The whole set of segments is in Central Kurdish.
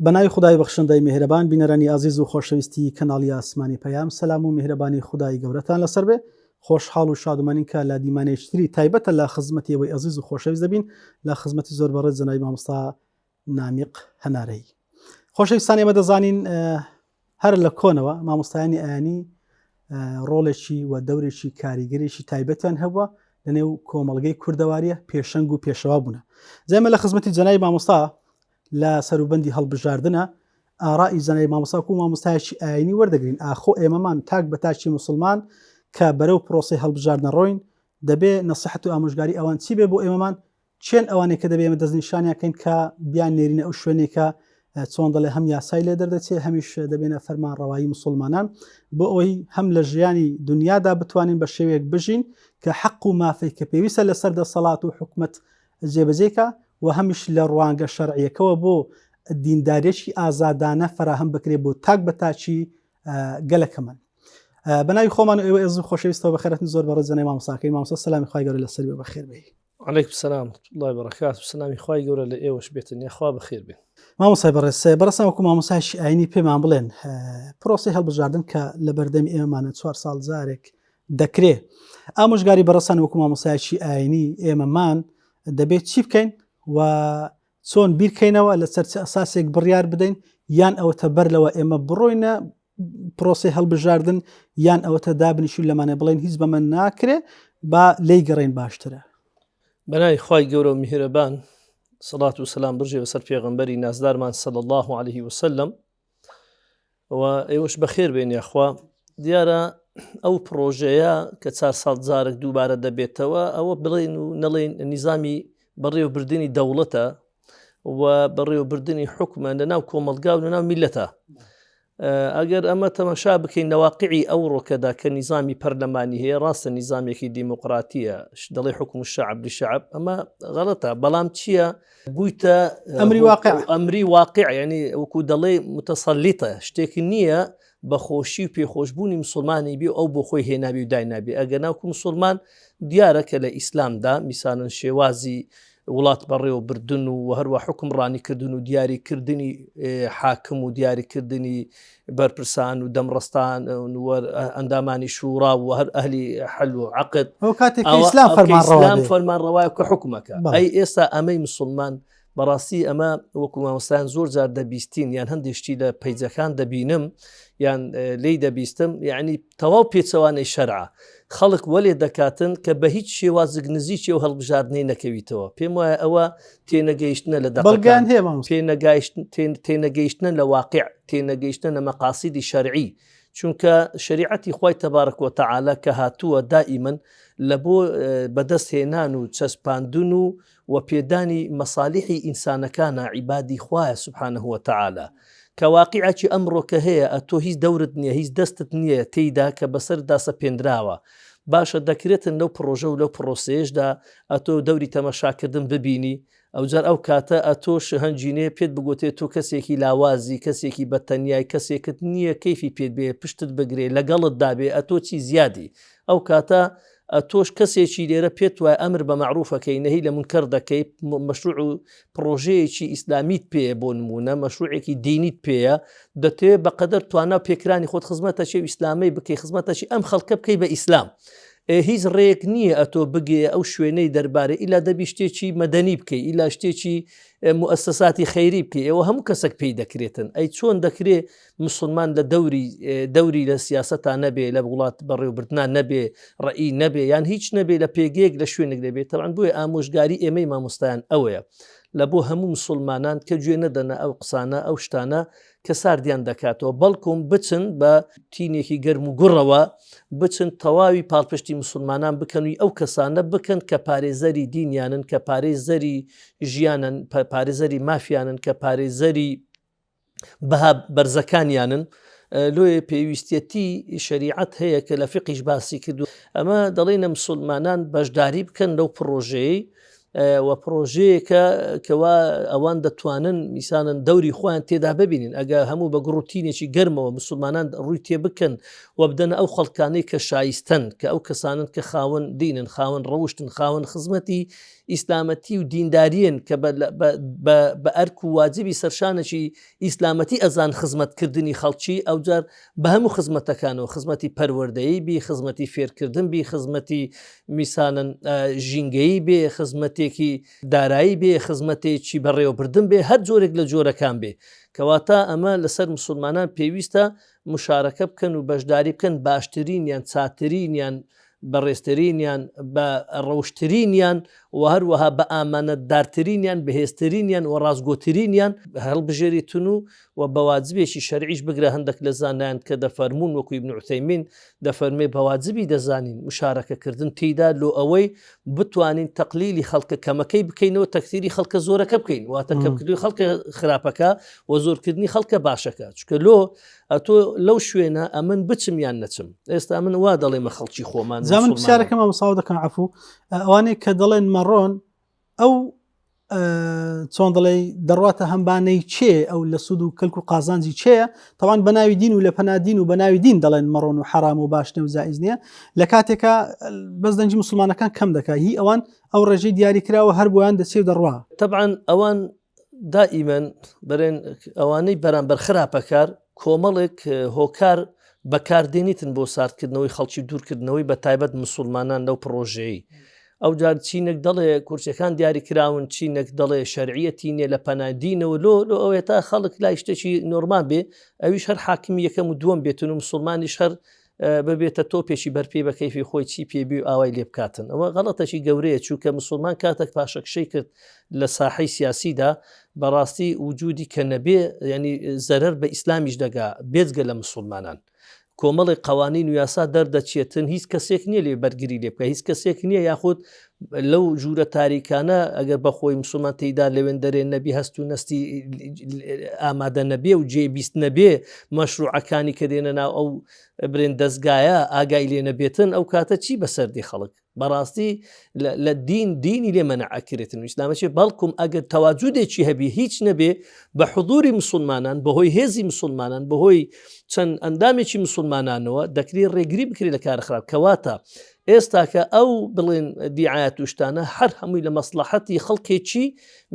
بە ناوی خودای بەخشندەی میهرەبان بینەرانی ئازیز و خۆشەویستی کەناڵی ئاسمانی پەیام سەلام و میهرەبانی خودای گەورەتان لەسەر بێ خۆشحاڵ و شادومانین کە لە دیمانەیەکی تری تایبەتە لە خزمەتی ئێوەی ئەزیز و خۆشەویست دەبین لە خزمەتی زۆر بەڕێز جەنابی مامۆستا نامیق هەنارەیی خۆشەویستان ئێمە دەزانین هەر لە کۆنەوە مامۆستایانی ئایینی ڕۆڵێکی و دەورێکی کاریگەرێکی تایبەتیان هەبووە لە نێو کۆمەڵگەی کوردەواریە پێشەنگ و پێشەوا بوونە جێمە لە خزمەتی جەنای مامۆستا لە سەروبەندی هەڵبژاردنە ئارای جەنای مامۆساکو و مامۆستایەکی ئاینی وەردەگرین ئاخۆ ئێمەمان تاک بە تاکی مسلمان کە بەرەو پرۆسی هەڵبژاردنە ڕۆین دەبێ نەسیحەت و ئامۆژگاری ئەوان چی بێ بۆ ئێمەمان کێن ئەوانەی کە دەبێ ئێمە دەستنیشانیان کەین کە بیان نێرینە ئەو شوێنێک کە چۆن دەڵێ هەم یاسای لێ دەردەچێ هەمیش دەبێنە فەرمان ڕەوایی مسلمانان بۆ ئەوەی هەم لە ژیانی دنیادا بتوانین بە شێوەیەک بژین کە حەق و مافێک کە پێویستە لەسەر دەسەڵات و حکومت جێبەجێکە و هەمیش لە ڕوانگە شەرعیەکەوە بۆ دیندارێکی ئازادانە فراهەم بکرێ بۆ تاک بە تاکی گەلەکەمان بەناوی خۆمان و ئێوە ئێز و خۆشەویستەوە بەخێرهاتن زۆر بەڕێز جەنای مامۆستاکەی مامۆستا سەلامی خوای گەورە لەسەر بێ بەخێر بێی. علیکم سلام ورحمة الله وبرکاته سلامی خوای گەورە لە ئێوەش بێتن یاخوا بەخێر بێن. مامۆستای بەڕێز بەڕێزتان وەکو مامۆستایەکی ئاینی پێمان بڵێن پرۆسەی هەڵبژاردن کە لە بەردەمی ئێمەمانە چوار ساڵ جارێک دەکرێ ئامۆژگاری بەڕێزتان وەکو مامۆستایەکی ئاینی ئێمەمان دەبێت چی بکەین و چۆن بیرکەینەوە لەسەر چ ئەساسێک بڕیار بدەین یان ئەوەتە بەر لەوە ئێمە بڕۆینە پرۆسی هەڵبژاردن یان ئەوەتە دابنیشین لەمانە بڵێن هیچ بەمە ناکرێ با لی گەڕێن باشترە. بەناوی خوای گەورە و میهرەبان سەڵات و سەلام برژێ بەسەر پێغەمبەری نازدارمان صلی الله علیه وسلم و ئێوەش بەخێر بێن یاخوا دیارە ئەو پڕۆژەیە کە چار ساڵ جارێک دووبارە دەبێتەوە ئەوە بڵێن و نەڵێن نیزامی بەڕێوەبردنی دەوڵەتە و بەڕێوەبردنی حکومە لە ناو کۆمەڵگا و لە ناو میلەتە ئەگەر ئەمە تەمەشا بکەین لە واقعی ئەو ڕۆکەدا کە نیزامی پەرلەمانی هەیە ڕاستە نیزامێکی دیموکراتیە دەڵێ حکوم شعب لشعب ئەمە غەڵەتە بەڵام چییە بوویتە ئەمری واقع ئەمری واقع ینی وەکو دەڵێ متەسەلیتە شتێک نییە بە خۆشی و پێخۆشببوونی مسلمانی بێ ئەو بۆ خۆی هێنابی و داینابی ئەگەر ناوکو مسلمان دیارە کە لە ئیسلامدا میسانن شێوازی وڵات بەڕێوە بردن و هەروە حکمڕانی کردن و دیاری کردنی حاکم و دیاری کردنی بەرپرسان و دەمڕستان ئەندامانی شوڕا و هەر ئەهلی حل و عقد ئەو کاتێک ئیسلام فەرمان فەرمان ڕەوایە کە حکومەکە ئەی ئێستا ئەمەی مسلمان بەڕاستی ئەمە وەکو مامۆستایان زۆر جار دەبیستین یان هەندێک شتی لە پەیجەکان دەبینم یان لی دەبیستم یعنی تەواو پێچەوانەی شەرعە خەڵک وەلێ دەکاتن کە بە هیچ شێوازێک نزیکی ئەو هەڵبژاردنەی نەکەویتەوە پێم وایە ئەوە تێنەگەیشتنە لە دەقەکان هەیە تێنەگەیشتنە لە واقع تێنەگەیشتنە لە مەقاسیدی شەرعی چونکە شریعەتی خوای تەبارک وتەعالا کە هاتووە دائیمەن لە بۆ بەدەست هێنان و چەسپاندن و و پێدانی مەسالیحی ئینسانەکانە عیبادی خوایە سبحانه وتعالی کە واقیعەکی ئەمڕۆ کە هەیە ئەتۆ هیچ دەورت نییە هیچ دەستت نییە تێیدا کە بەسەردا سەپێنراوە باشە دەکرێتن لەو پڕۆژە و لەو پڕۆسەیەشدا ئەتۆ دەوری تەمەشاکردن ببینی ئەوجار ئەو کاتە ئەتۆش هەنجینێ پێت بگوتێ تۆ کەسێکی لاوازی کەسێکی بەتەنیای کەسێکت نییە کەیفی پێت بێ پشتت بگرێ لەگەڵت دابێ ئەتۆ چی زیادی ئەو کاتە ئەتۆش کەسێکی لێرە پێت وایە ئەمر بە مەعروف ئەکەی نەهی لە مونکەر دەکەی مەشروع و پڕۆژەیەکی ئیسلامیت پێیە بۆ نموونە مەشروعێکی دینیت پێیە دەتەوێت بەقەدەر توانا و پێکرانی خۆت خزمەتەچێ و ئیسلامەی بکەی خزمەتەچی ئەم خەڵکە بکەی بە ئیسلام هیچ ڕێک نییە ئەتۆ بگێ ئەو شوێنەی دەربارەی ئیلا دەبی شتێکی مەدەنی بکەی ئیلا شتێکی موسساتی خەیری بکەی ئێوە هەموو کەسێک پێی دەکرێتن ئەی چۆن دەکرێ مسوڵمان لە دەوری دەوری لە سیاسەتا نەبێ لە وڵات بەڕێوبردنا نەبێ ڕئی نەبێ یان هیچ نەبێ لە پێگەیەک لە شوێنێک دەبێت تەوان بۆیە ئامۆژگاری ئێمەی مامۆستایان ئەوەیە لە بۆ هەموو مسلمانان کە گوێ نەدەنە ئەو قسانە ئەو شتانە کە ساردیان دەکاتەوە بەڵکم بچن بە تینێکی گەرم و گوڕەوە بچن تەواوی پاڵپشتی مسلمانان بکەن و ئەو کەسانە بکەن کە پارێزەری دینیانن کە پارێزەری ژیانن پارێزەری مافیانن کە پارێزەری بەها بەرزەکانیانن لۆیە پێویستیەتی شەریعەت هەیە کە لە فقیش باسی کردو ئەمە دەڵێنە مسلمانان بەشداری بکەن لەو پڕۆژەیە. و پرۆژەیەکە کەوا ئەوان دەتوانن میسانن دەوری خۆیان تێدا ببینن ئەگە هەموو بە گوڕوتینێکی گەرمەوە مسلمانان ڕووی تێ بکەن و بدەنە ئەو خەڵکانەی کە شایستەن کە ئەو کەسانن کە خاوەن دینن خاوەن ڕەوشتن خاوەن خزمەتی ئیسلامەتی و دیندارین کە بە ئەرک و واجبی سەرشانێکی ئیسلامەتی ئەزان خزمەتکردنی خەڵکی ئەوجار بە هەموو خزمەتەکانەوە خزمەتی پەروەردەیی بی خزمەتی فێرکردن بی خزمەتی میسانن ژینگەیی بێ خزمەتێکی دارایی بێ خزمەتێکی بەڕێوەبردن بێ هەر جۆرێک لە جۆرەکان بێ کەواتە ئەمە لەسەر مسلمانان پێویستە مشارەکە بکەن و بەشداری بکەن باشترینیان چاترینیان بەڕێزترینیان، بە ڕەوشترینیان و هەروەها بە ئامانەتدارترینیان، بەهێزترینیان و ڕاستگۆترینیان هەڵبژێریتن و و بە واجبێکی شەرعیش بگرە هەندەک لە زانایان کە دەفەرموون وەکو ئیبن عوثەیمین دەفەرمێ بە واجبی دەزانین مشارەکە کردن تێیدا لۆ ئەوەی بتوانین تەقلیلی خەڵکە کەمەکەی بکەینەوە تەکسیری خەڵکە زۆرەکە بکەین واتە کەمکردنی خەڵکە خراپەکە و زۆرکردنی خەڵکە باشەکە چونکە لۆ ئەتۆ لەو شوێنە ئەمن بچم یان نەچم ئێستا من وا دەڵێمە خەڵکی خۆمان جا من پرسیارەکەم مامۆستا دەکەم عەفوو ئەوانەی کە دەڵێن مەڕۆن ئەو چۆن دەڵێ دەڕاتە هەمبانەی چێ ئەو لە سوود و کەلک و قازانجی چێە تەوان بە ناوی دین و لە پەنا دین و بە ناوی دین دەڵێن مەڕۆن و حرام و باشنە و جائز نییە لە کاتێکا بەس دەنگی مسلمانەکان کەم دەکا هی ئەوان ئەو ڕێژەی دیاری کراوە هەر بۆیان دەچێ و دەڕوا تەبعەن ئەوان دائیمەن بەرێن ئەوانەی بەرامبەر خراپەکار کۆمەڵێک هۆکار بەکاردێنیتن بۆ ساردکردنەوەی خەڵکی دوورکردنەوەی بە تایبەت مسلمانان لەو پڕۆژەیە ئەو جار چینێک دەڵێ کورسەکان دیاری کراون چینێک دەڵێ شەرعیەتی نیە لە پەنادینەوە لۆ لۆ ئەوێ تا خەڵک لای شتێکی نۆرمان بێ ئەویش هەر حاکمی یەکەم و دووەم بێتن و مسلمانیش هەر ببێتە تۆپێکی بەرپێی بە کەیفی خۆی چی پێ بی و ئاوای لێ بکاتن ئەوە غەڵەتەکی گەورەیە چونکە مسوڵمان کاتێک پاشەکشەی کرد لە ساحەی سیاسیدا بەڕاستی وجودی کە نەبێ ینی زەرەر بە ئیسلامیش دەگا بێجگە لە مسوڵمانان کۆمەڵی قوانین و یاسا دەردەچێتن هیچ کەسێک نییە لێ بەرگری لێ بکە هیچ کەسێک نییە یاخود لەو ژوورە تاریکانە ئەگەر بەخۆی مسلمان تێیدا لەوێن دەرێ نەبی هەست و نەستی ئامادە نەبێ و جێبیست نەبێ مەشروعەکانی کە دێنە ناو ئەو برێن دەستگایە ئاگای لێ نەبێتن ئەو کاتە چی بەسەر دی خەڵک بەڕاستی لە دین دینی لێ مەنع ئەکرێتن و ئیسلامەچێ بەڵکم ئەگەر تەواجودێکی هەبی هیچ نەبێ بە حضوری مسلمانان بەهۆی هێزی مسلمانان بەهۆی چەند ئەندامێکی مسلمانانەوە دەکرێت ڕێگری بکرێت لە کارە خراپ کەواتە ئێستاکە ئەو بڵێن دیعایەت و شتانە هەر هەمووی لە مەسڵەحەتی خەڵکێکی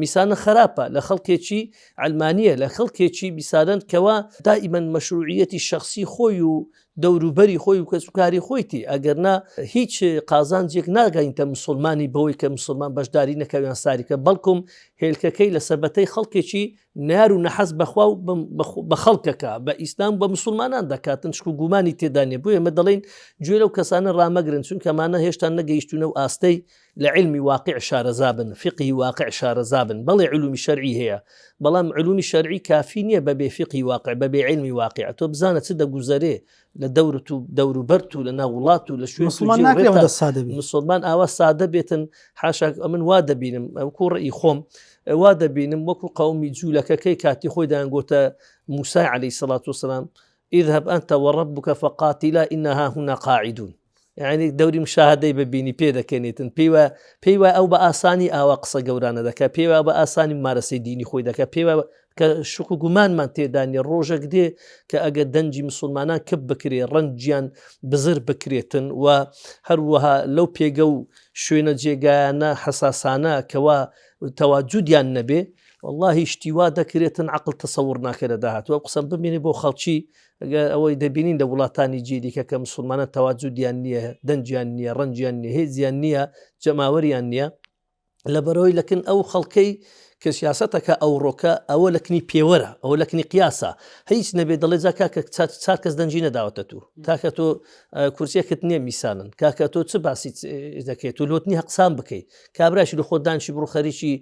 میسانە خراپە لە خەڵکێکی عەلمانیە لە خەڵکێکی بیسارەن کەوا دائیمەن مەشروعیەتی شخصی خۆی و دەوروبەری خۆی و کەسوکاری خۆیتی ئەگەر نا هیچ قازانجێک ناگەینتە مسلمانی بەوەی کە مسلمان بەشداری نەکەویان ساریکە بەڵکم هێلکەکەی لە سەبەتەی خەڵکێکی نەیار و نەحەز بەخوا و بە خەڵکەکە بە ئیسلام بە مسلمانان دەکاتن چکو گومانی تێدا نیە بۆیە ئێمە دەڵێین گوێ لەو کەسانە ڕامەگرن چونکە ئەمانە هێشتا نەگەیشتونە و ئاستەی لە علمی واقع شارەزا بن فقهی واقع شارەزا بن بەڵێ علومی شەرعی هەیە بەڵام علومی شەرعی کافی نییە بەبێ فقهی واقع بەبێ علمی واقع تۆ بزانە چ دەگوزەرێ لە دەورت و دەوروبەرت و لە ناو وڵات و لە شوێن مسلمان ناکرێ ئەوەندە سادە بی. مسلمان ئاوا سادە بێتن حاشا ئەمن وا دەبینم وەکو ڕئی خۆم وا دەبینم وەکو قەومی جوولەکەکەی کاتی خۆی دایانگۆتە موسای عەلەیهی سەڵات وسلام اذهب أنت وربك فقاتلا إنا هاهنا قاعدون یعنی دەوری مشاهدەی ببینی پێ دەکەنێتن پێی وایە پێی وایە ئەو بە ئاسانی ئاوا قسە گەورانە دەکات پێی وایە بە ئاسانی ممارەسەی دینی خۆی دەکات پێی وایە کە شک و گومانمان تێدا نیە ڕۆژێک دێ کە ئەگەر دەنگی مسلمانان کپ بکرێ ڕەنجیان بزر بکرێتن و هەروەها لەو پێگە و شوێنە جێگایانە حەساسانە کەوا تەواجودیان نەبێ واللهی شتی وا دەکرێتن عقل تەسەور ناکە لە داهاتوە قسەم بمێنێ بۆ خەڵکی ئەگەر ئەوەی دەبینین لە وڵاتانی جێدیکە کە مسلمانان تەواجودیان نییە دەنگیان نییە ڕەنجیان نییە هێزیان نییە جەماوەریان نییە لەبەرئەوەی لەکن ئەو خەڵکەی کە سیاسەتەکە ئەوڕۆکە ئەوە لەکنی پێوەرە ئەوە لەکنی قیاسە هیچ نەبێ دەڵێ جا کاکە چار کەس دەنگی نەداوەتە تو تاکە تۆ کورسیەکت نییە میسانن کاکە تۆ چ باسی دەکەیت و لۆت نییە قسان بکەیت کابراشی لە خۆت دانشی بڕۆ خەریکی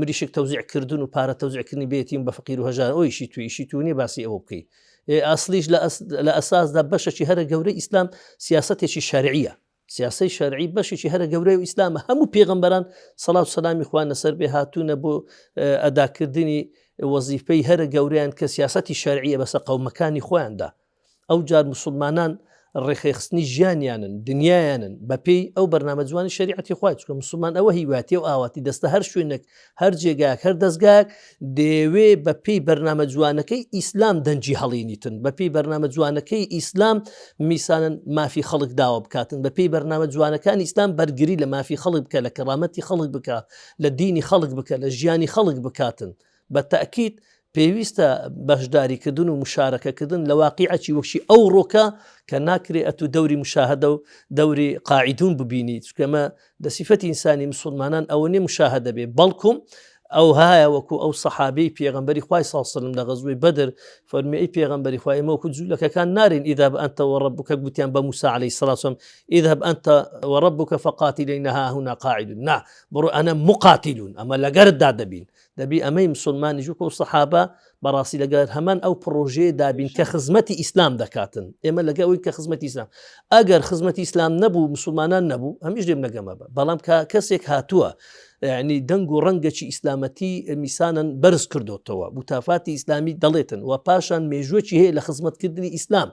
مریشک تەوزیع کردن و پارە تەوزیعکردنی بێتیم بە فەقیر و هەژار ئەویشی تو ئیشی تو نییە باسی ئەوە بکەیت ئەسلیش لە ئەساسدا بەشێکی هەرە گەورەی ئیسلام سیاسەتێکی شەرعیە سیاسەی شەرعی بەشێکی هەرە گەورەی ئیسلامە هەموو پێغەمبەران سەڵات و سەلامی خوان لەسەر بێ هاتوونە بۆ ئەداکردنی وەزیفەی هەرە گەورەیان کە سیاسەتی شەرعیە بەسە قەومەکانی خۆیاندا ئەو جار مسلمانان ڕێکخستنی ژیانیانن، دنیایانن بەپێی ئەو بەرنامە جوانی شەریعەتی خوای، چونکە مسوڵمان ئەوە هیواتی و ئاواتی دەستە هەر شوێنێک هەر جێگایەک هەر دەزگایەک دەیەوێ بەپێی بەرنامە جوانەکەی ئیسلام دەنگی هەڵینیتن، بەپێی بەرنامە جوانەکەی ئیسلام میسانن مافی خەڵک داوا بکاتن، بەپێی بەرنامە جوانەکانی ئیسلام بەرگری لە مافی خەڵک بکە، لە کەرامەتی خەڵک بکە، لە دینی خەڵک بکە، لە ژیانی خەڵک بکاتن. بە تەئکید پێویستە بەشداریکردن و مشارەکەکردن لە واقیعەکی وەکی ئەوڕۆکە کە ناکرێ ئەتوو دەوری مشاهدە و دەوری قاعیدون ببینی، چونکە ئەمە لە سیفەتی ئینسانی مسوڵمانان ئەوە نیە مشاهدە بێ، بەڵکم ئەوهایە وەکو ئەو سەحابەی پێغەمبەری خوای صلی الله علیه وسلم لە غەزوەی بەدر فەرمی ئەی پێغەمبەری خوای ئێمە وەکو جوولەکەکان نارین اذهب انت وربك گوتیان بە موسی علیه الصلاة والسلام اذهب انت وربك فقاتلينا ها هنا قاعدون نا بڕۆ ئەنە مقاتلون ئەمە لەگەرتدا دەبین دەبی ئەمەی مسلمانیش وەکو سەحابە بەڕاستی لەگەر هەمان ئەو پڕۆژەیە دابین کە خزمەتی ئیسلام دەکاتن ئێمە لەگە ئەوەی کە خزمەتی ئیسلام ئەگەر خزمەتی ئیسلام نەبوو مسلمانان نەبوو هەمیش لێم نەگەمە بە بەڵام کە کەسێک هاتووە یعنی دەنگ و ڕەنگەکی ئیسلامەتی میسانن بەرز کردوتەوە بوتافاتی ئیسلامی دەڵێتن و پاشان مێژوەکی هەیە لە خزمەتکردنی ئیسلام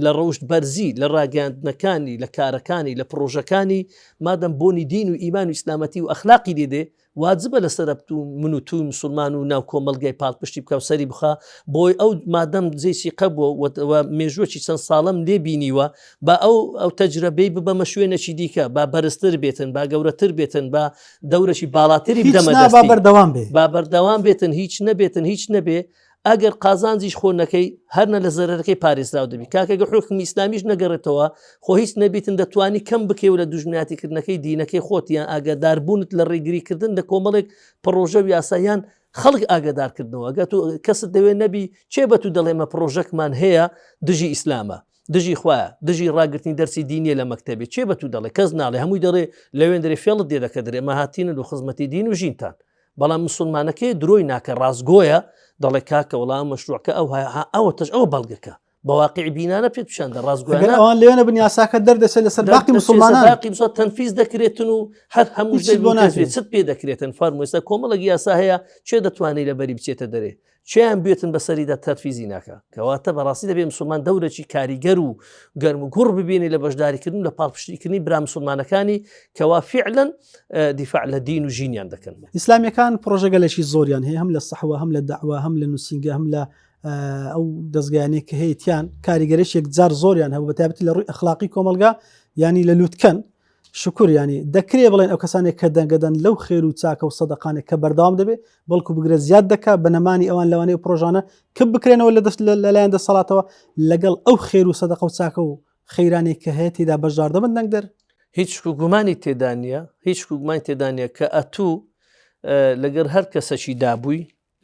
لە ڕەوشت بەرزی لە ڕاگەیاندنەکانی لە کارەکانی لە پڕۆژەکانی مادەم بۆنی دین و ئیمان و ئیسلامەتی و ئەخلاقی لێ دێ واجبە لەسەرە تو من و توی مسوڵمان و ناو کۆمەڵگای پاڵپشتی بکا و سەری بخا بۆی ئەو مادەم جێی سیقە بووە و مێژوەکی چەند ساڵەم لێ بینیوە با ئەو ئەو تەجرەبەی ببەمە شوێنێکی دیکە با بەرزتر بێتن با گەورەتر بێتن با دەورەکی باڵاتری بدەمە دەستی بەردەوام بێ با بەردەوام بێتن هیچ نەبێتن هیچ نەبێ ئەگەر قازانجیش خۆ نەکەی هەر نە لە زەرەرەکەی پارێزراو دەبی کاکە گە حوکمی ئیسلامیش نەگەڕێتەوە خۆ هیچ نەبیتن دەتوانی کەم بکەی و لە دوژمناتیکردنەکەی دینەکەی خۆت یان ئاگاداربوونت لە ڕێگریکردن لە کۆمەڵێک پڕۆژە و یاسایان خەڵک ئاگادارکردنەوە گە تو کەست دەوێ نەبی چێ بە تو دەڵێمە پڕۆژەکمان هەیە دژی ئیسلامە دژی خوایە دژی ڕاگرتنی دەرسی دینیە لە مەکتەبێ چێ بە تو دەڵێ کەس ناڵێ هەمووی دەڵێ لەوێندرێ فێڵت دێ دەکە درێ مەهاتینن و خزمەتی دین و ژینتان بەڵام مسلمانەکەی درۆی ناکە ڕاستگۆیە دەڵێ کاکە وەڵام مەشروعکە ئەو ئەوە تەش ئەوە بەڵگەکە بە واقعی بینانە پێت پیشان دە ڕاستگۆیانە ئەوان لێنە بن یاساکە دەردەچێت لەسەر باقی مسلمانان باقی مسلمان تەنفیز دەکرێتن و هەر هەموو شتێک بۆ ناکرێت چت پێ دەکرێتن فەرموو ئێستا کۆمەڵێک یاسا هەیە چێ دەتوانێت لەبەری بچێتە دەرێ چیان بێتن بەسەریدا تەنفیزی ناکا کەواتە بەڕاستی دەبێ مسلمان دەورێکی کاریگەر و گەرم و گوڕ ببینی لە بەشداریکردن لە پاڵپشتیکردنی برا مسلمانەکانی کەوا فعلا دیفاع لە دین و ژینیان دەکەن. ئیسلامیەکان پڕۆژەگەلێکی زۆریان هەیە هەم لە سەحوە هەم لە دەعوە هەم لە نووسینگە هەم لە ئەو دەزگایانەی کە هەیەتیان کاریگەرێکی یەکجار زۆریان هەبوو بەتایبەتی لە ڕووی ئەخلاقی کۆمەڵگا یانی لە لوتکەن شکر یانی دەکرێ بڵێن ئەو کەسانێک کە دەنگەدەن لەو خێر و چاکە و سەدەقانێک کە بەردەوام دەبێت بەڵکو بگرە زیاد دەکا بە نەمانی ئەوان لەوانەیە پرۆژانە کپ بکرێنەوە لە دەست لەلایەن دەسەڵاتەوە لەگەڵ ئەو خێر و سەدەقە و چاکە و خەیرانێک کە هەیە تێدا بەشدار دەبن دەنگدەر. هیچ شک و گومانی تێدا نییە هیچ شک و گومانی تێدا نییە کە ئەتوو لەگەر هەر کەسەکی دابووی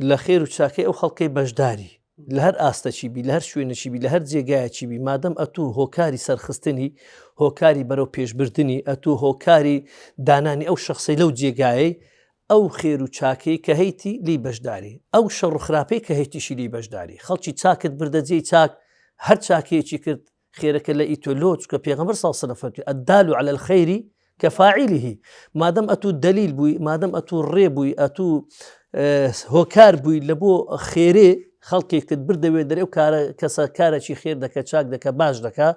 لە خێر و چاکەی ئەو خەڵکەی بەشداری لە هەر ئاستەکی بی لە هەر شوێنێکی بی لە هەر جێگایەکی بی مادەم ئەتوو هۆکاری سەرخستنی هۆکاری بەرەو پێشبردنی ئەتوو هۆکاری دانانی ئەو شخصی لەو جێگایەی ئەو خێر و چاکەی کە هەیتی لی بەشداری ئەو شەڕ و خراپەی کە هەیتیشی لی بەشداری خەڵکی چاکت بردە جێی چاک هەر چاکەیەکی کرد خێرەکە لە ئیتۆ لۆ چکە پێغەمبەر صلی الله علیه و فەرمی الدال علی الخیر کفاعله مادەم ئەتوو دلیل بووی مادەم ئەتوو ڕێ بووی ئەتوو هۆکار بووی لە بۆ خێرێ خەڵکێکت بردەوێ دەرێ و کارە کەسە کارێکی خێر دەکە چاک دەکە باش دەکە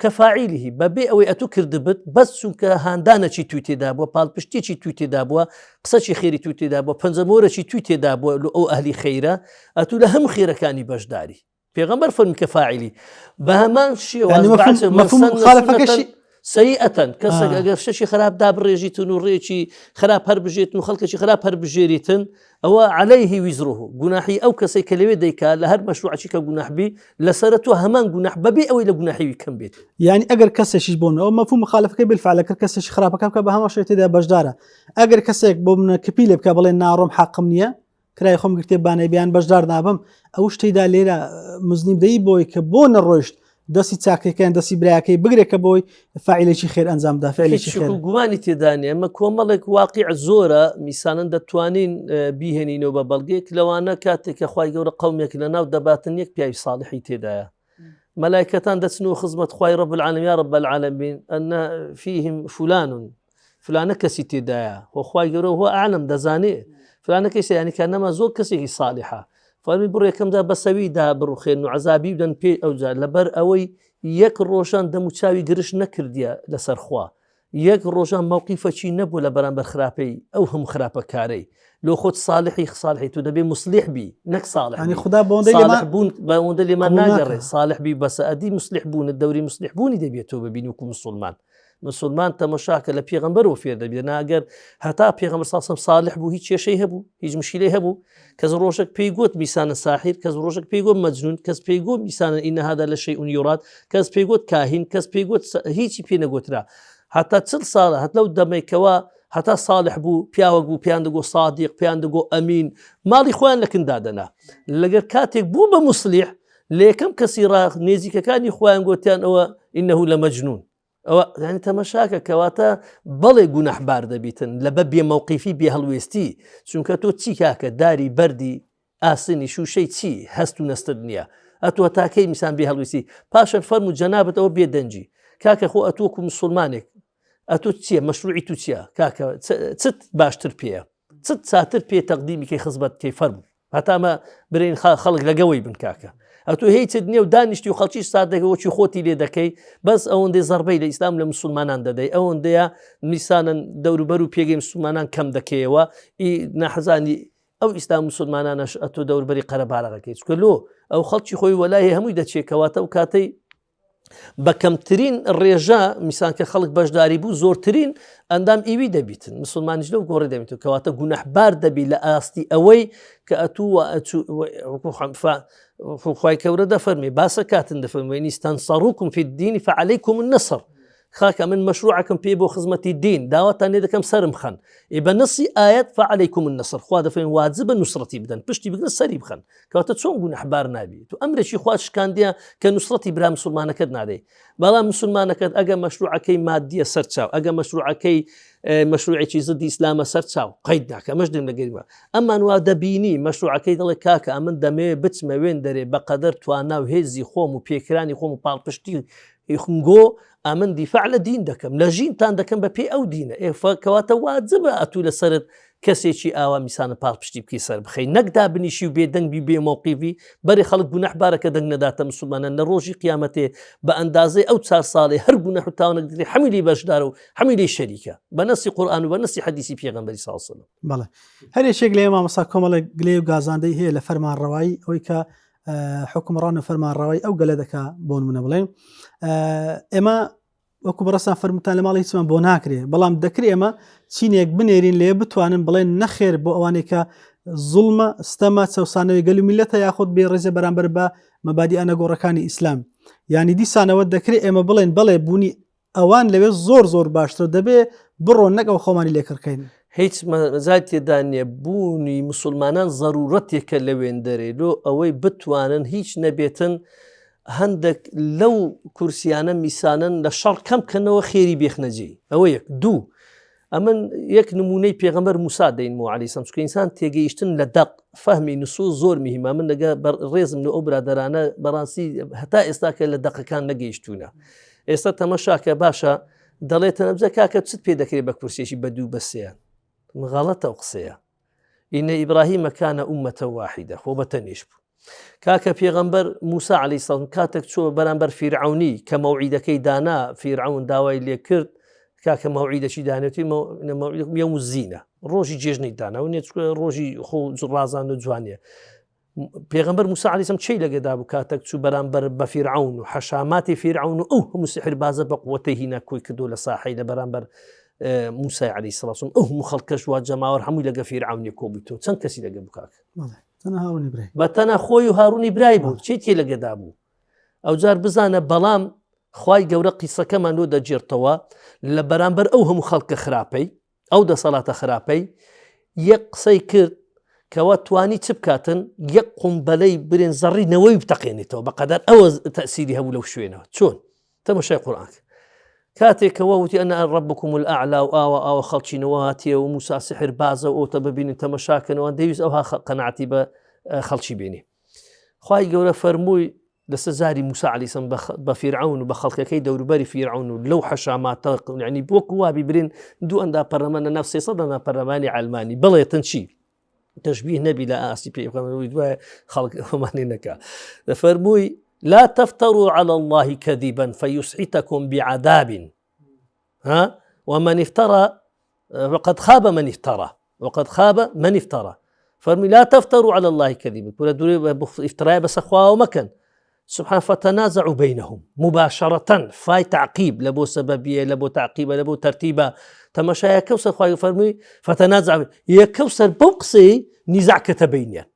کەفاعیلی بەبێ ئەوەی ئەتوو کردبت بەس چونکە هاندانەکی توی تێدا بووە پاڵپشتێکی توی تێدا بووە قسەکی خێری توی تێدا بووە پەنجەمۆرەکی توی تێدا بووە ئەو ئەهلی خەیرە ئەتوو لە هەموو خێرەکانی بەشداری پێغەمبەر فەرمی کە فاعلی بە هەمان شێواز مخالفەکەشی سەیئەتەن کەسێک ئەگەر شتێکی خراپ دابڕێژیتن و ڕێکی خراپ هەربژێتن و خەڵکێکی خراپ هەربژێریتن ئەوە عليه وزره گوناحی ئەو کەسێک کە لەوێ دەیکا لە هەر مەشروعی کە گوناح بی لەسەر تۆ هەمان گوناح بەبێ ئەوەی لە گوناحیوی کەم بێت. یعنی ئەگەر کەسێکیش بۆ ئەو مەفهوم مخالفەکەی بالفعل کرد کەسێکی خراپەکە بکە بە هەمان شێوە تێدا بەشدارە ئەگەر کەسێک بۆ منە کپی لێ بکە بڵێ ناڕۆم حەقم نییە کرای خۆم گرتێ بانەی بیان بەشدار نابم ئەو شتەیدا لێرە مزنیب دەی بۆی کە بۆ نەڕۆیشت دەستی چاکەکەیان دەستی براکەی بگرێت کە بۆی فاعلێکی خێر ئەنجام دا فعلێکی خێر گومانی تێدانێ ئەمە کۆمەڵێک واقع زۆرە میسانن دەتوانین بیهێنینەوە بە بەڵگەیەک لەوانە کاتێک کە خوای گەورە قومێک لە ناو دەباتن یەک پیاوی صالحی تێدایە مەلایکەتان دەچن و خزمەت خوای رب العالمین یا رب العالمین ان فيهم فلان فلانە کەسی تێدایە خۆ خوای گەورە هو اعلم دەزانێ فلانە کەسە ینی کە نەما زۆر کەسێکی صالحە فەرمی بڕ یەکەمدا بەسەوی دا بڕوخێن و عذابی بدەن پێ ئەوجا لەبەر ئەوەی یەک ڕۆژان دەم و چاوی گرش نەکردیە لەسەر خوا یەک ڕۆژان مەوقیفەکی نەبوو لە بەرامبەر خراپەی ئەو هەموو خراپەکارەی لۆ خۆت ساڵحی ساڵحی تو دەبێ مسلیح بی نەک ساڵح ینی خدا بۆندەی لێمان بوون بەوەندە لێمان قبوڵ ناگەڕێ ناکا. ساڵح بی بەسە ئەدی مسلیح بوونت دەوری مسلیح بوونی دەبێت تۆ ببینی وەکو مسلمان مسلمان تەمەشاکە لە پێغەمبەرەوە فێر دەبێت ناگەر هەتا پێغەمبەر ساسم ساڵح بوو هیچ کێشەی هەبوو هیچ مشکلەی هەبوو کەس ڕۆژێک پێی گوت میسانە ساحیر کەس ڕۆژێک پێی گوت مەجنون کەس پێی گوت میسانە ئینە هذا لشيء يراد کەس پێی گوت کاهین کەس پێی گوت هیچی پێ نەگوترا هەتا چل ساڵە هەت لەو دەمێکەوە هەتا ساڵح بوو پیاوەک بوو پێیان دەگۆ سادیق پێیان دەگۆ ئەمین ماڵی خۆیان لە کن دادەنا لەگەر کاتێک بوو بە مسلیح لە یەکەم کەسی ڕا نێزیکەکانی خۆیان گوتیان ئەوە ئینه لە مەجنون ئەوە یعنی تەمەشاکە کەواتە بەڵێ گوناحبار دەبیتن لە بە بێ مەوقیفی بێ هەڵوێستی چونکە تۆ چی کاکە داری بەردی ئاسنی شوشەی چی هەست و نەستت نییە ئەتوە تاکەی میسان بێ هەڵویستی پاشان فەرمو جەنابەت ئەوە بێدەنگی کاکە خۆ ئەتوەکو مسلمانێک ئەتۆ چییە مەشروعی تو چییە کاکە چت باشتر پێیە چت چاتر پێ تەقدیمی کەی خزمەت کەی فەرموو هەتا ئەمە برین خەڵک لەگەوەی بن کاکە ئەتۆ هیچت نییە و دانیشتی و خەڵکی سادەکە وەکی خۆتی لێ دەکەی بەس ئەوەندەی زەربەی لە ئیسلام لە مسلمانان دەدەی ئەوەندەیە میسانن دەوروبەر و پێگەی مسلمانان کەم دەکەیەوە ئی ناحەزانی ئەو ئیسلام مسلمانانەش ئەتۆ دەوربەری قەرەبارەکەی چکە لۆ ئەو خەڵکی خۆی وەلای هەمووی دەچێت کەواتە و کاتەی بە کەمترین ڕێژە میسان کە خەڵک بەشداری بوو زۆرترین ئەندام ئیوی دەبیتن مسلمانیش لەو گۆڕی دەبێت و کەواتە گونەحبار دەبی لە ئاستی ئەوەی کە ئەتوو خی کەورە دەفەرمی باسە کاتن دەفەرمی نیستان سەڕوکم في الدين فعليكم النصر خاکە من مەشروعەکەم پێ بۆ خزمەتی دین داواتان لێ دەکەم سرم خەن ئێ بە نەسی ئاەت فعليكم النصر خوا دەفەرمی واجبە نوسرەتی بدەن پشتی بگرن سەری بخەن کەواتە چۆن گوناحبار نابی تو ئەمرێکی خوا شکاندیە کە نوسرەتی برا مسلمانەکەت نادەی بەڵام مسلمانەکەت ئەگە مەشروعەکەی مادیە سەر چاو ئەگە مەشروعەکەی مەشروعێکی زدی ئیسلامە سەر چاو قەید ناکە ئەمەش دێم لەگەریوە ئەمان وا دەبینی مەشروعەکەی دەڵێ کاکە ئەمن دەمەوێ بچمە وێن دەرێ بەقەدەر توانا و هێزی خۆم و پێکرانی خۆم و پاڵپشتی خنگۆ ئەمن دیفاع لە دین دەکەم لە ژینتان دەکەم بە پێی ئەو دینە ئێفە کەواتە واجبە ئەتوو لەسرت کەسێکی ئاوا میسانە پاڵپشتی بکەی سەر بخەی نەک دابنیشی و بێدەنگ بی بێ مەوقیفی بەرێ خەڵک گوناح بارە کە دەنگ نەداتە مسلمانان لە ڕۆژی قیامەتێ بە ئەندازەی ئەو چار ساڵێ هەر گوناح و تاوانێک دەکرێ هەمووی لێی بەشدارە و هەمووی لێی شەریکە بە نەسی قورئان و بە نەسی حەدیسی پێغەمبەری صلی الله علیه وسلم. بەڵێ هەر یەکێک لە مامۆستا کۆمەڵێک گلەی و گازاندەی هەیە لە فەرمانڕەوایی ئەوەی کە حکومڕان و فەرمانڕەوای ئەو گەلە دەکا بۆ نمونە بڵێن ئێمە وەکو بەڕێزتان فەرمووتان لە ماڵی هیچمان بۆ ناکرێ بەڵام دەکرێ ئێمە چینێک بنێرین لێ بتوانن بڵێن نەخێر بۆ ئەوانەی کە زوڵمە ستەمە چەوسانەوەی گەل و میلەتە یاخود بێ ڕێزە بەرامبەر بە مەبادی ئەنەگۆڕەکانی ئیسلام یعنی دیسانەوە دەکرێت ئێمە بڵێن بەڵێ بوونی ئەوان لەوێ زۆر زۆر باشتر دەبێ بڕۆن نەک ئەو خۆمانی لێکڕکەین. هیچ مەزای تێدا نییە بوونی مسلمانان زەرورەتێکە لە وێندەرێ لۆ ئەوەی بتوانن هیچ نەبێتن هەندێک لەو کورسیانە میسانن لە شەڕ کەم کەنەوە خێری بێخنە جێی ئەوە یەک دوو ئەمن یەک نمونەی پێغەمبەر موسا دەینمەوە عەلەیهی سەلام چونکە ئینسان تێگەیشتن لە دەق فەهمی نسوس زۆر مهمە من لەگە ڕێزم لە ئەو برادەرانە بەڕاستی هەتا ئێستا کە لە دەقەکان نەگەیشتوونە ئێستا تەمەشاکە باشە دەڵێتە نەبزە کاکە چت پێ دەکرێت بە کورسێکی بە دوو بەسیان غەڵەتە و قسەیە ئینە ئیبراهیمە کانە ئومەتە واحیدە خۆ بە تەنیش بوو کاکە پێغەمبەر موسا علی سەڵم کاتێک چوە بەرامبەر فیرعونی کە مەوعیدەکەی دانا فیرعون داوای لێ کرد کاکە مەوعیدەکی دانێتی یوم زینە ڕۆژی جێژنی دانا و نێچ ڕۆژی خۆ ڕازان و جوانیە پێغەمبەر موسا علیه السلام چی لەگەدا بوو کاتێک چوو بەرامبەر بە فیرعون و حەشاماتی فیرعون و ئەو هەموو سحربازە بە قوتەی هینا کۆی کردو لە ساحەی لە بەرامبەر موسای علیه السلام ئەو هەموو خەڵکەش وا جەماوەر هەمووی لەگە فیرعونی کۆبوویتەوە چەند کەسی لەگە بکاک بە تەنها خۆی و هارونی برای بوو چی تێ لەگەدا بوو ئەوجار بزانە بەڵام خوای گەورە قیسەکەمان لۆ دەگێرتەوە لە بەرامبەر ئەو هەموو خەڵکە خراپەی ئەو دەسەڵاتە خراپەی یەک قسەی کرد کەوا توانی چ بکاتن یەک قومبەلەی برێن زەڕی نەوەی بتەقێنێتەوە بەقەدەر ئەوە تەسیری هەبوو لەو شوێنەوە چۆن تەمەشای قورئان کاتێک کەوا وتی ئەنا ربکم الاعلى و ئاوا ئاوا خەڵچینەوە هاتیە و موسا سحر بازە و ئەوتە ببینن تەمەشاکەنەوە دەویست ئەوها قەناعەتی بە خەڵکی بینی خوای گەورە فەرمووی لەسەر زاری موسا عەلەیهی سەلام بە فیرعەون و بە خەڵکەکەی دەوروبەری فیرعەون و لەو حەشاماتە یعنی وەکو وابی برین دوو ئەندا پەرلەمان لە ناو 300 ئەندا پەرلەمانی عەلمانی بڵێتن چی تەشبیه نەبی لە ئاستی پێ دوای خەڵک ئەومانی نەکا دەفەرمووی لا تفتروا على الله كذبا فيسحتكم بعذاب ها ومن افترى وقد خاب من افترى وقد خاب من افترى فەرمی لا تفتروا على الله كذبا کورە دوورێ ئیفترای بەسە خواوە مەکەن سبحان فتنازعوا بينهم مباشرة فای تعقیب لە بۆ سەبەبیە لە بۆ تعقیبە لە بۆ تەرتیبە تەمەشایە کەوسەر خوای فەرمی فتنازع یەکەوسەر بەو قسەی نیزاع کەتە بینیان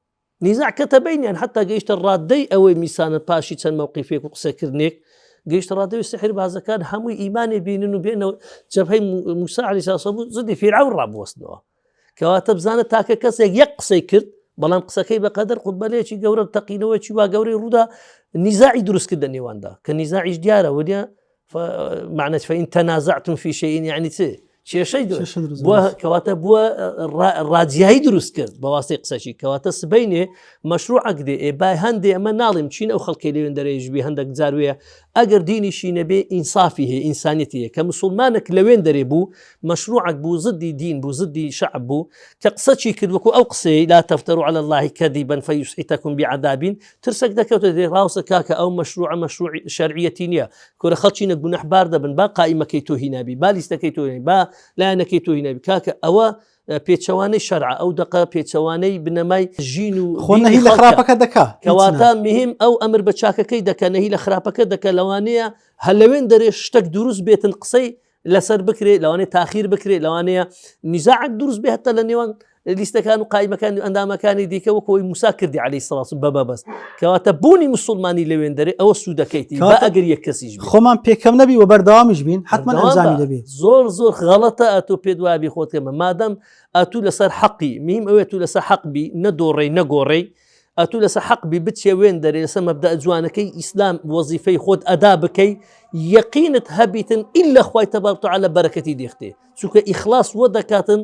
نیزاع کەتە بینیان حتا گەیشتە ڕادەی ئەوەی میسانە پاشی چەند مەوقیفێک و قسەکردنێک گەیشتە ڕادەوی سحر بازەکان هەمووی ئیمانی بینن و بێنەوە جەبهەی موسا عەلەیهی سەلام بوو زدی فیرعەون ڕابوەستنەوە کەواتە بزانە تاکە کەسێک یەک قسەی کرد بەڵام قسەکەی بەقەدەر قوبەلەیەکی گەورە تەقینەوەکی وا گەورەی ڕوودا نیزاعی دروست کردە نێواندا کە نیزاعیش دیارە ودیە معنى فإن تنازعتم في شيء يعني چ کێشەی بووە کەواتە بووە ڕاجیایی دروست کرد بە واسطەی قسەشی کەواتە سبینێ مەشروعەک دێ ئێ بای هەندێ ئەمە ناڵێم چین ئەو خەڵکی لەوێن دەرێژبی هەندێک جاروەیە ئەگەر دینیشی نەبێ ئینسافی هەیە ئینسانیەتی هەیە کە مسوڵمانێک لەوێن دەرێ بوو مەشروعەک بوو زدی دین بوو زدی شەعب بوو کە قسەچی کرد وەکو ئەو قسەی لا تفتروا على الله كذبا فيسحتكم بعذاب ترسەک دەکەوتە دێ ڕاوسە کاکە ئەو مەشروعە مەشروع شەرعیەتی نییە کورە خەڵچینە گوناحبار دەبن با قائیمەکەی تۆ هینابی با لیستەکەی تۆ با لایەنەکەی تۆ هینابی کاکە ئەوە پێچەوانەی شەرع ئەو دەقە پێچەوانەی بنەمای ژین و خۆ نەهی لە خراپەکە دەکا کەواتە مهم ئەو ئەمر بە چاکەکەی دەکە نەهی لە خراپەکە دەکە لەوانەیە هەر لەوێن دەرێ شتێک دروست بێتن قسەی لەسەر بکرێت لەوانەیە تاخیر بکرێت لەوانەیە نیزاعک دروست بێت هەتا لە نێوان لیستەکان و قایمەکان و ئەندامەکانی دیکە وەکۆی موسا کردی علی سڵاس بە بەبەست کەواتە بوونی مسلمانی لەوێن دەرێ ئەوە سوودەکەیتی با ئەگەر یەک کەسیش خۆمان پێکەم نەبی و بەردەوامیش بین حتمما ئەنجامی دەبێت زۆر زۆر غەڵەتە ئەتۆ پێت وابی خۆت کەمە مادەم ئەتوو لەسەر حەقی میم ئەوێت تو لەسەر حەق بی نەدۆڕێی نەگۆڕێی ئەتوو لەسەر حەق بی بچێ وێن دەرێ لەسەر مەبدەئ جوانەکەی ئیسلام وەزیفەی خۆت ئەدا بکەی یەقینت هەبیتن ئیلا خوای تەبارک وتعالی بەرەکەتی دێختێ چونکە ئیخلاص وە دەکاتن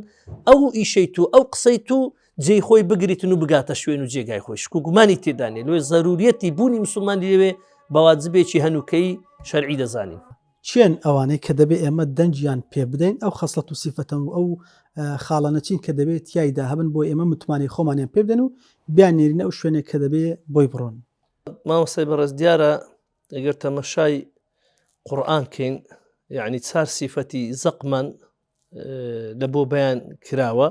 ئەو ئیشەی تو ئەو قسەی تو جێی خۆی بگریتن و بگاتە شوێن و جێگای خۆی شک و گومانی تێدا نیە لۆ زەروریەتی بوونی مسلمانی لەوێ بە واجبێکی هەنووکەی شەرعی دەزانین. کێن ئەوانەی کە دەبێ ئێمە دەنگیان پێ بدەین ئەو خەسڵەت و سیفەتە و ئەو خاڵانە چین کە دەبێت تیایدا هەبن بۆ ئێمە متمانەی خۆمانیان پێ بدەن و بیاننێرینە ئەو شوێنێک کە دەبێ بۆی بڕۆن. مامۆستای بەڕێز دیارە ئەگەر تەمەشای قورئان کەین یعنی چار سیفەتی زەقمان لە بۆ بەیان کراوە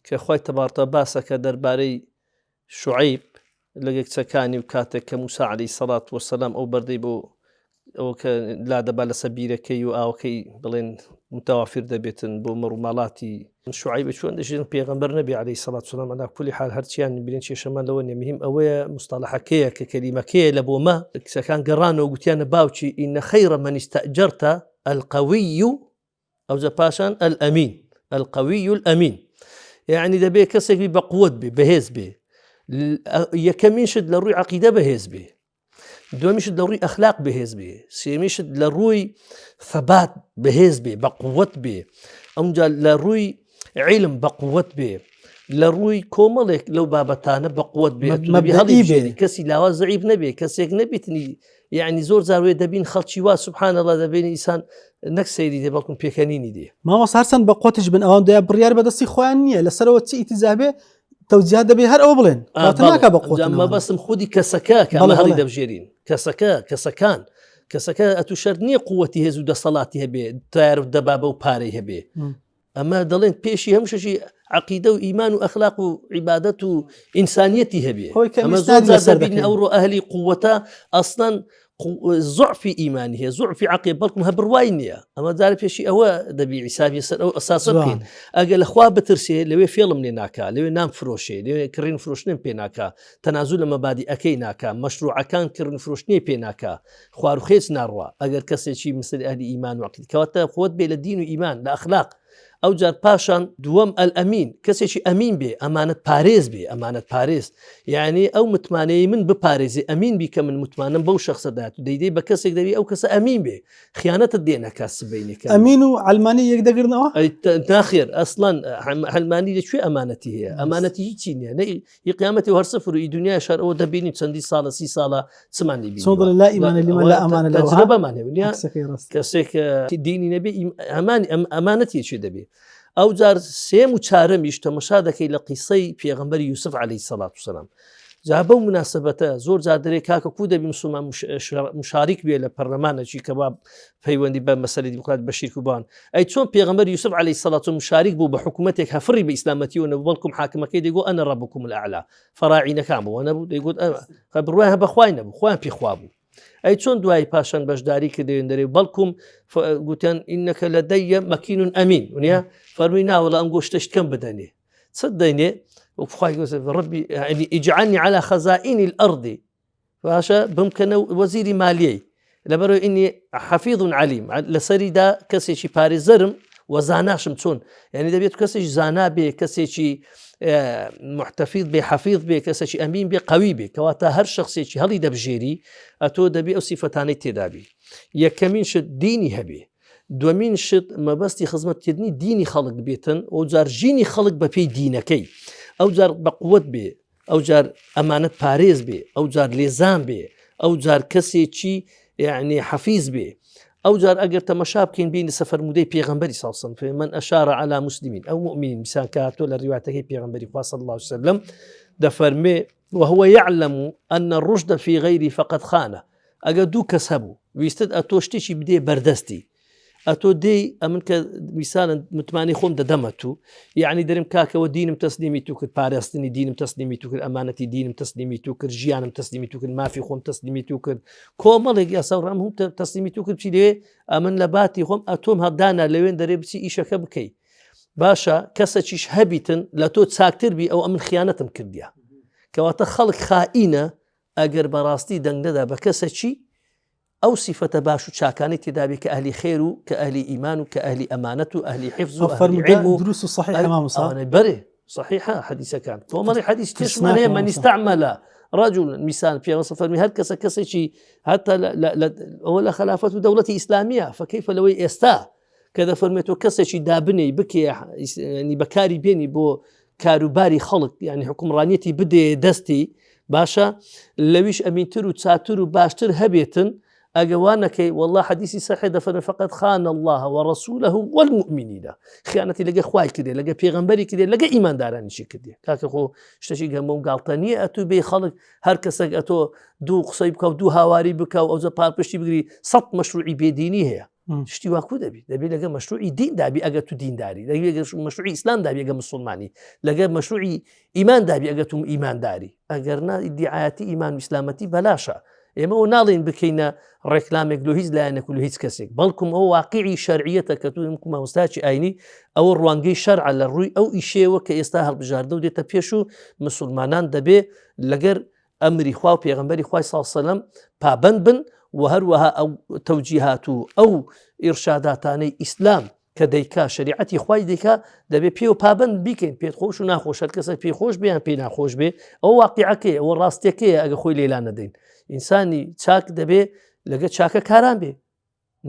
کە خی تەبارتە باسەکە دەربارەی شعیب لەگە کچەکانی و کاتێک کە موسا عەلەیهی سەڵات وەسەلام ئەو بەردەی بۆ ئەوە کە لادەبا لەسەر بیرەکەی و ئاوەکەی بڵێن متوافر دەبێتن بۆ مەڕوماڵاتی شعیب چۆن دەژێن پێغەمبەر نەبی عەلەیهی سەڵات وسەلام عەلا کولی حال هەرچیان برین کێشەمان لەوە نیە مهم ئەوەیە مستەڵەحەکەیە کە کەلیمەکەیە لە بۆمە کچەکان گەڕانەوە گوتیانە باوکی ئینە خەیرە من استأجرت القوی ئەوجا پاشان الامین القوی الامین یعنی دەبێ کەسێک بی بە قوت بێ بەهێز بێ یەکەمین شت لە ڕووی عقیدە بەهێز بێ دومیشت لە ڕووی ئەخلاق بەهێز بێ سێمیشت لە ڕووی ثەبات بەهێز بێ بە قوت بێ ئەمجا لە ڕووی علم بە قوت بێ لە ڕووی کۆمەڵێک لەو بابەتانە بە قوت بێ هەڵی کەسی لاواز زعیب نەبێ کەسێک نەبیتنی یعنی زۆر جار وێ دەبین خەڵکی وا سبحان الله دەبینی ئیسان نەک سەیری دێ بەڵکم پێکەنینی دێ. مامۆستا هەرچەند بە قوتیش بن ئەوان دوای بڕیار بەدەستی خۆیان نییە لەسەرەوە چی ئیتیجاه بێ تەوجیهات دەبێ هەر ئەوە بڵێن کەواتە ناکا بە قوت مەبەستم خودی کەسەکە کە ئەمە هەڵی دەبژێرین کەسەکە کەسەکان کەسەکە ئەتو شەرت نییە قوتی هێز و دەسەڵاتی هەبێ تایار و دەبابە و پارەی هەبێ ئەمە دەڵێن پێشی هەموو شتێکی عەقیدە و ئیمان و ئەخلاق و عیبادەت و ئینسانیەتی هەبێ ئەمە زۆر جار دەبینین ئەوڕۆ ئەهلی قووەتە ئەسڵەن زعفی ئیمانی هەیە زعفی عقی بەڵکم هە بڕوای نییە ئەمە جار پێشی ئەوە دەبی حیسابی سەر ئەو ئەساسە بکەین ئەگەر لەخوا بترسێ لەوێ فێڵم لێ ناکا لەوێ نام فرۆشێ لەوێ کڕین فرۆشتنم پێ ناکا تەنازول لە مەبادی ئەەکەی ناکا مەشروعەکان کڕین فرۆشتنی پێ ناکا خواروخێچ ناڕوا ئەگەر کەسێکی مثل ئەهلی ئیمان و عقید کەواتە خۆت بێ لە دین و ئیمان لە ئەخلاق ئەو جار پاشان دووەم ئەلئەمین کەسێکی ئەمین بێ ئەمانەت پارێز بێ ئەمانەت پارێز یعنی ئەو متمانەی من بپارێزی ئەمین بی کە من متمانم بەو شخصە دات و دەیدەی بە کەسێک دەبی ئەو کەسە ئەمین بێ خیانەتت دێ نەکا سبەینێکە ئەمین و عەلمانی یەک دەگرنەوە ناخێر ئەسڵەن عەلمانی لە کوێ ئەمانەتی هەیە ئەمانەتی هیچی نییە ی قیامەتی و هەر سفر و ئی دنیایش هەر ئەوە دەبینین چەندی ساڵە سی ساڵە چمان لێ چۆن دەڵێ لا ئیمانە لمن لا ئەمانە لە تەجربەمان هەیە نیە کەسێک دینی نەبێ ئەمان ئەمانەتی چێ دەبێ ئەو جار سێم و چارەمیش تەمەشا دەکەی لە قیسەی پێغەمبەری یوسف عەلەیهی سەڵات و سەلام. جا بەو مناسبەتە زۆر جار دەرێ کاکە کو دەبی مسلمان مشاریک بێ لە پەرلەمانەکی کە با پەیوەندی بە مەسەلی دیموکرات بە شیرک و بان ئەی چۆن پێغەمبەر یوسف عەلەیهی سەڵات و مشاریک بوو بە حکوومەتێک هەفڕی بە ئیسلامەتیەوە نەبوو بەڵکم حاکمەکەی دەیگۆ ئەنە ڕەبکم الأعلى فەراعینەکان بوو نەبوو دەیگوت بڕوایان هە بەخوای نەبوو خۆیان پێخوا بوو ئەی چۆن دوای پاشان بەشداری کردێن دەرێ بەڵکم گوتیان ئینەکە لە دەیە مەکین و ئەمین ونیە فەرمی ناوەڵە ئەم گۆشتەشت کەم بدەنێ چ دەینێ وخوای ڕبی يعني اجعلني على خزائن الأرض باشە بمکەنە وەزیری مالیەی لەبەرەوە ئینی حەفیظ علیم لەسەریدا کەسێکی پارێزەرم و زاناشم چۆن یعنی دەبێت کەسێکی زانا بێ کەسێکی محتەفیظ بێ حەفیظ بێ کەسێکی ئەمین بێ قوی بێ کەواتە هەر شخصێکی هەڵی دەبژێری ئەتۆ دەبێ ئەو سیفەتانەی تێدابی یەکەمین شت دینی هەبێ دومین شت مەبەستی خزمەتکردنی دینی خەڵک بێتن ئەو جار ژینی خەڵک بەپێی دینەکەی ئەو جار بەقوت بێ ئەوجار ئەمانەت پارێز بێ ئەوجار لێزان بێ ئەوجار کەسێکی یعنی حەفیز بێ ئەوجار ئەگەر تەمەشا بکەین بینی سەفەرمودەی پێغەمبەری ساڵسم من ئەشارە على مسلمین ئەو مؤمنین میسان کە هاتووە لە ڕیواتەکەی پێغەمبەری خوا صلی الله عليه وسلم دەفەرمێ وهو يعلم أن الرشد في غيري فقد خانه ئەگەر دوو کەس هەبوو ویستت ئەتۆ شتێکی بدێ بەردەستی ئەتۆ دێی ئەمن کە میسالن متمانەی خۆم دەدەمە تو یعنی دەرم کاکەوە دینم تەسلیمی تو کرد پاراستنی دینم تەسلیمی تو کرد ئەمانەتی دینم تەسلیمی تو کرد ژیانم تەسلیمی تو کرد مافی خۆم تەسلیمی تو کرد کۆمەڵێک یاسا و ڕام هم تەسلیمی تو کرد چی لێ ئەمن لە باتی خۆم ئەتۆم هەدانا لەوێن دەرێ بچی ئیشەکە بکەی باشە کەسەکیش هەبیتن لە تۆ چاکتر بی ئەو ئەمن خیانەتم کردیا کەواتە خەڵک خائینە ئەگەر بەڕاستی دەنگ نەدا بە کەسەکی ئەو سیفەتە باش و چاکانەی تێدابێ کە ئەهلی خێر و کە ئەهلی ئیمان و کە ئەهلی ئەمانەت و ئەهلی حفظ و ئەهلی عیلم و دروست و صحیح مامۆستا ئەوانەی بەرێ صحیحە حەدیسەکان کۆمەڵی حەدیث تێشمان هەیە من استعمل رجل مثال پێغەمبەر فەرمی هەر کەسە کەسێکی حتی ئەوە لە خەلافەت و دەوڵەتی ئیسلامیە فکەیفە لەوەی ئێستا کە دەفەرمێت تۆ کەسێکی دابنێی بکێ ینی بەکاری بێنی بۆ کاروباری خەڵک ینی حکومڕانیەتی بدێ دەستی باشە لەویش ئەمینتر و چاتر و باشتر هەبێتن ئەگە وا نەکەی والله حەدیسی صحیح دەفەرمێ فقد خان الله ورسوله والمؤمنین خیانەتی لەگە خوای کردێ لەگە پێغەمبەری کردێ لەگە ئیماندارانیشی کردێ کاکە خۆ شتێکی گەمە و گاڵتە نییە ئەتوو بێ خەڵک هەر کەسێک ئەتۆ دوو قسەی بکە و دوو هاواری بکە و ئەوجە پاڵپشتی بگری سەد مەشروعی بێدینی هەیە شتی وا کو دەبی دەبی لەگە مەشروعی دین دابی ئەگەر تو دینداری لەگە مەشروعی ئیسلام دابی ئەگە مسلمانی لەگە مەشروعی ئیمان دابی ئەگە تو ئیمانداری ئەگەر نا ئیدعایەتی ئیمان و ئیسلامەتی بەلاشە ئێمە و ناڵین بکەینە ڕێکلامێک لۆ هیچ لایەنێک و لە هیچ کەسێک بەڵکم ئەو واقعی شەرعیەتە کە تو مامۆستاکی ئاینی ئەوە ڕوانگەی شەرع لە ڕووی ئەو ئیشەوە کە ئێستا هەڵبژاردە و دێتە پێش و مسلمانان دەبێ لەگەر ئەمری خوا و پێغەمبەری خوای صلی سەلەم پابەند بن و هەروەها ئەو تەوجیهات و ئەو ئیرشاداتانەی ئیسلام کە دەیکا شریعەتی خوای دەیکا دەبێ پێ و پابند بیکەین پێت خۆش و ناخۆش هەر کەسە پێی خۆش بیان پێی ناخۆش بێ ئەو واقعەکەی ئەوە ڕاستیەکەیە ئەگە خۆی لێلا نەدەین ئینسانی چاک دەبێ لەگە چاکە کاران بێ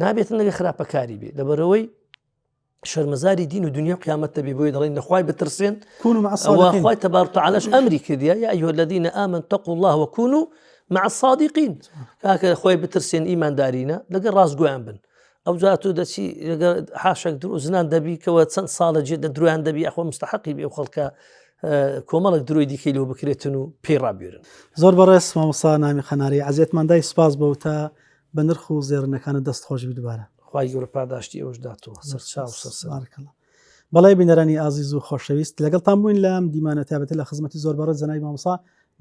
نابێتن لەگە خراپەکاری بێ لەبەرەوەی شەرمەزاری دین و دنیا قیامەت دەبێ بۆی دەڵێن لەخوای بترسێن خوای تبارك وتعالىش ئەمری کردیا يا أيها الذين آمنوا اتقوا الله وكونوا مع الصادقين کاکە خۆی بترسێن ئیماندارینە لەگەڵ ڕاستگۆیان بن ئەو جا تۆ دەچی لەگەڵ حاشەک درۆ زنان دەبی کەەوە چەند ساڵە جێ دە درۆیان دەبی ئەخۆ مستحقی بێ خەڵکە کۆمەڵک درۆی دیکەی لۆ بکرێتن و پێی ڕابێرن زۆر بەڕێز مامۆستا نامی قەناری عەزێتمان دای سپاس بۆ تا بە نرخ و زێڕینەکانت دەست خۆش بی دوبارە. خوای گەورە پاداشتی ئێوەش داتەوە سەرچاو سەر سەر. بارک اللە. بەڵێ بینەرانی ئازیز و خۆشەویست لەگەڵتان بووین لەم دیمانە تایبەتە لە خزمەتی زۆر بەڕێز جەنابی مامۆستا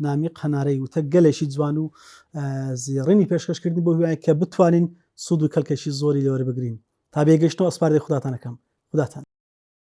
نامیق هەنارەی وتە گەلێکی جوان و زێڕینی پێشکەشکردن بۆ هیوایە کە بتوانین سوود و کەلکێکی زۆری لێوەربگرین تا بێگەشتنەوە ئەسپاردەی خوداتان ئەکەم خوداتان.